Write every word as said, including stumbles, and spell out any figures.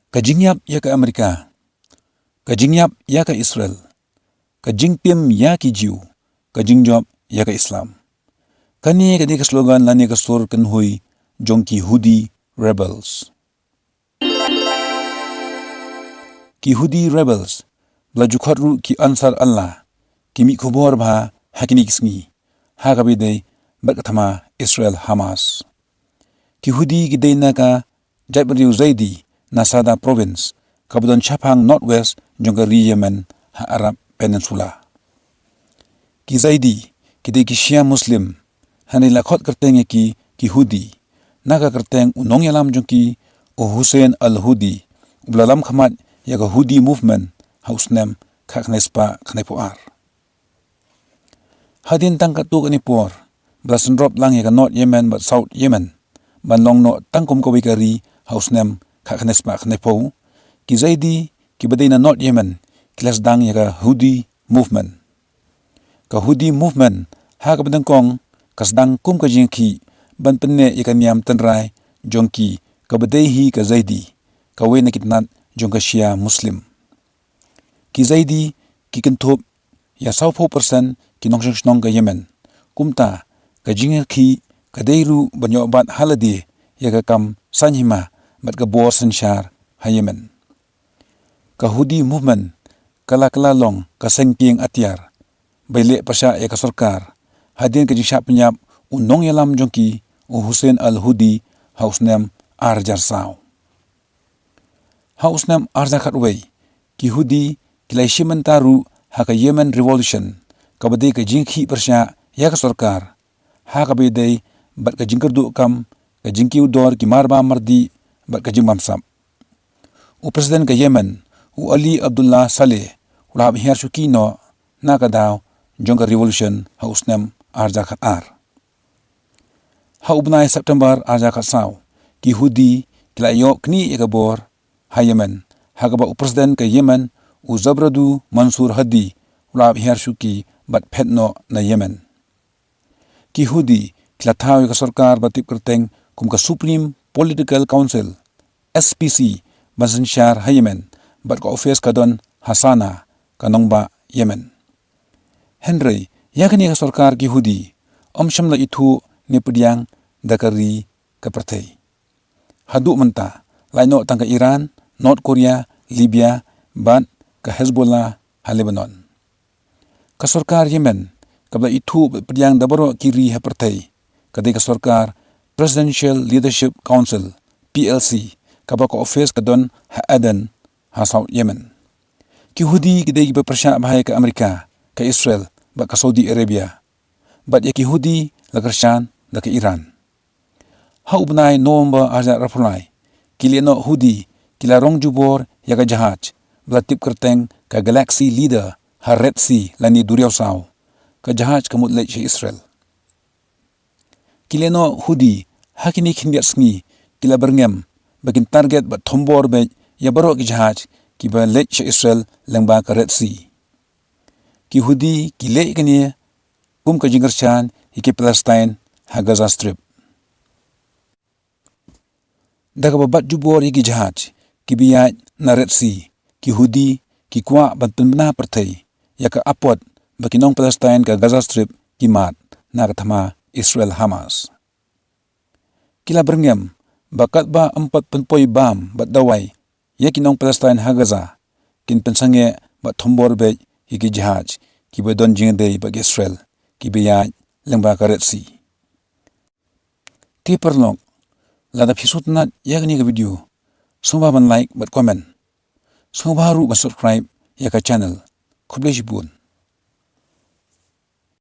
Ka jingïap ïa ka Amerika. Ka jingïap ïa ka Israel. Ka jingtim ïa ki Jiw. Ka jingjop ïa ka Islam. Kane ka dei ka slogan lane ka sur kynhun jong ki Houthi rebels. Ki Houthi rebels, ba la ju khot ruh ki Ansar Allah, ki mih khubor bha ha kine ki sngi ha kaba ïadei bad ka thma Israel Hamas. Ki Houthi ki dei na ka jaitbynriew Zaidi na Sada Province, kaba don shaphang northwest jong ka ri Yemen ha Arab Peninsula. Ki Zaidi ki dei ki Shia Muslim, hynrei la khot kyrteng ïa ki ki Houthi na ka kyrteng u nongïalam jong ki, u Hussein al-Houthi, uba la lam khmat ïa ka Houthi movement ha u snem khatkhyndai spah khyndaiphew ar. Hadien tang katto katne por ba la synrop lang ïa ka North Yemen bad South Yemen ban long noh tang kum kawei ka ri ha u snem khatkhyndai spah khyndaiphew, ki Zaidi kiba dei na North Yemen ki la sdang ïa ka Houthi movement. Ka Houthi movement ha kaba nyngkong ka sdang kum ka jingïakhih ban pynneh ïa ka niam tynrai jong ki kaba dei hi ka Zaidi, kawei na ki tnat jong ka Shia Muslim. Ki Zaidi ki kynthup ïa sawphew percent ki nongshong shnong ka Yemen. Kumta ka jingïakhih ka dei ruh ban ïoh bat ha lade ïa ka kam saiñ hima bad ka bor synshar ha Yemen. Ka Houthi movement ka la kylla long ka seng kieng atiar bai leh pyrshah ïa ka sorkar hadien ka jingshah pynïap u nongïalam jong ki, u Hussein al-Houthi, ha u snem ar hajar saw. Ha u snem ar hajar khatwei, ki Houthi ki la ïashim bynta ruh ha ka Yemen Revolution, kaba dei ka jingïakhih pyrshah ïa ka sorkar ha kaba ïadei bad ka jingkyrduh kam, ka jingkiew dor ki marbam mardih bad ka jingbamsap. U President ka Yemen, u Ali Abdullah Saleh, u la hap hiar shuki noh na ka daw jong ka revolution ha u snem ar hajar khatar. Ha u bnai September ar hajar khatsaw, ki Houthi ki la ïoh knieh ïa ka bor ha Yemen, ha kaba u President ka Yemen, u Zabradu Mansur Hadi, u la hap hiar shuki bad phet noh na Yemen. Ki Houthi ki la thaw ïa ka sorkar ba tip kyrteng kum ka Supreme Political Council, S P C, ban synshar ha Yemen, bad ka office ka don ha Sanaa, ka nongbah Yemen. Hynrei ïa kane ka sorkar ki Houthi ym shym la ithuh ne pdiang da ka ri ka pyrthei. Haduh mynta la ïehnoh tang ka Iran, North Korea, Libya bad ka Hezbollah ha Lebanon. Ka sorkar Yemen kaba la ithuh bad pdiang da baroh ki ri ha pyrthei ka dei ka sorkar Presidential Leadership Council, P L C, kaba ka office ka don ha Aden, ha South Yemen. Ki Houthi ki dei kiba pyrshah bha ïa ka Amerika, ka Israel bad ka Saudi Arabia. Bad ïa ki Houthi la kyrshan da ka Iran. Ha u bnai November ar hajar arphew lai, ki lehnoh Houthi ki la rong jubor ïa ka jahaj ba la tip kyrteng ka Galaxy Leader ha Red Sea lane Duriaw Saw. Ka jahaj ka mut leit sha Israel. Ki lehnoh Houthi ha kine khyndiat sngi ki la byrngem ba kin target bad thombor beit ïa baroh ki jahaj kiba leit sha Israel lyngba ka Red Sea. Ki Houthi ki leh kane kum ka jingkyrshan ïa ki Palestine ha Gaza Strip. Da kaba bat jubor ïa ki jahaj kiba ïaid na Red Sea, ki Houthi ki kwah ban pynbna pyrthei ïa ka apot ba ki nong Palestine ka Gaza Strip ki mad na ka thma Israel Hamas. Ki la byrngem ba katba ym pat pynpoi bam bad dawai ïa ki nong Palestine ha Gaza, kin pynsangeh bad thombor beit ïa ki jahaj kiba don jingïadei bad Israel kiba ïaid lyngba ka Red Sea. Te paralok, lada phi sngewtynnat ïa kane ka video, sngewbha ban like bad comment. Sngewbha ruh ban subscribe ïa ka channel. Khublei shibun.